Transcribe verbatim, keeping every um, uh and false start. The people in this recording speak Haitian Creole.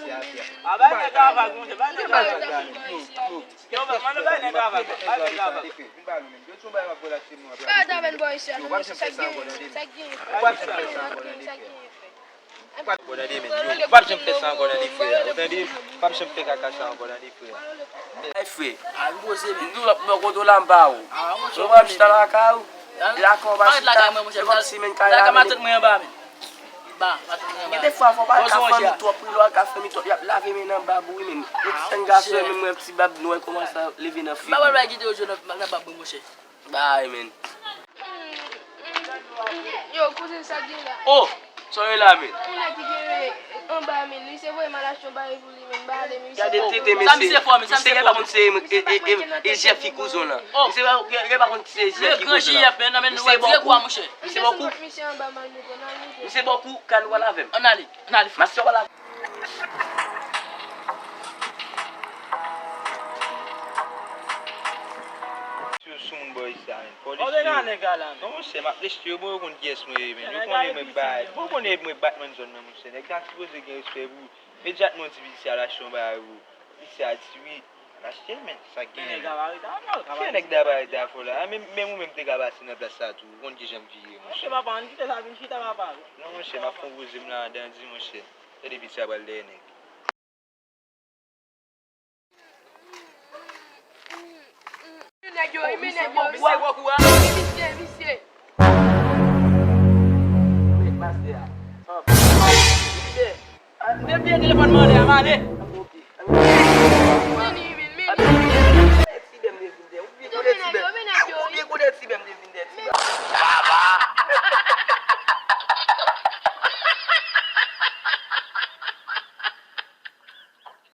moun, men. A, bay nèg avag, monchè, bay nèg avag. Yo, mande bay nèg avag, bay nèg avag. Yo, di yon bagay m ap relache m nan. Bay avag bò isi a, non, mesye, sa k genyen, sa k genyen, frè, sa k genyen, frè. Bon, tande, men, yo, w p ap janm fè sa ankò, tande, frè. Ou tande? W p ap janm fè kaka sa ankò, tande, frè. Ay, frè. M tou lòt bò kote w la, m pa wè w. Mwen wè m chita lakay ou. Lakay ou pa chita. Se kòmsi, men, kay la, men. Gen de fwa, fò w pa al ka fanmi twòp, wi, lè w al ka fanmi twòp, y ap lave men nan bab ou, wi, men. Yon ti sèn gason, men, mwen, ti bab nwè kòmanse leve nan figi. Ba wè, ba kite yo jwe nan, nan bab mwen, monchè. Bay, men. Yo, kouzen, sa k gen la? Oh, sa w ye la, men? Yon nèg ki gen anba, men. Li se voye m al achte yon bagay pou li, men. Ba ale, men. Gade tete, mesye. Sa misye fò, men. Sa misye fò, men. Misye pa konn se, e, e, e, e jèf ki kouzen w lan. Oh. Misye pa, li pa konn se jèf ki kouzen w lan. Misye bòkou. Misye bòkou. Misye anba, m al moute, m al moute. Misye bòkou, kan w al avè m. Ann ale, ann ale, frè. Masè w al avè m. Yo sou moun bò isi a, men. Fò w leste yo. Non, monchè, m ap leste yo, bon, yo konn kiyès mwen ye, men. Yo konnen mwen bay. Bon, yo konnen mwen Batman zòn nan, monchè. Nèg la sipoze gen respè pou ou. Imedyatman w di piti a al achte yon bagay pou ou. Piti a di wi, al achte l, men. Sa k genyen, men? Kiyès nèg la pa rete avè w la? A, menm, menm ou menm te ka pase nan plas sa tou. Ou konn kijan m vire, monchè. Non, monchè, m ap fè yon poze m la andan, di, monchè. Tande piti a pral dèyè nèg. Men nèg yo, men nèg yo, men nèg yo. Misye, misye. Nèg pase a. Misye. Ah, m te bliye telefòn mwen anlè a, m ale. Men li, men, men li.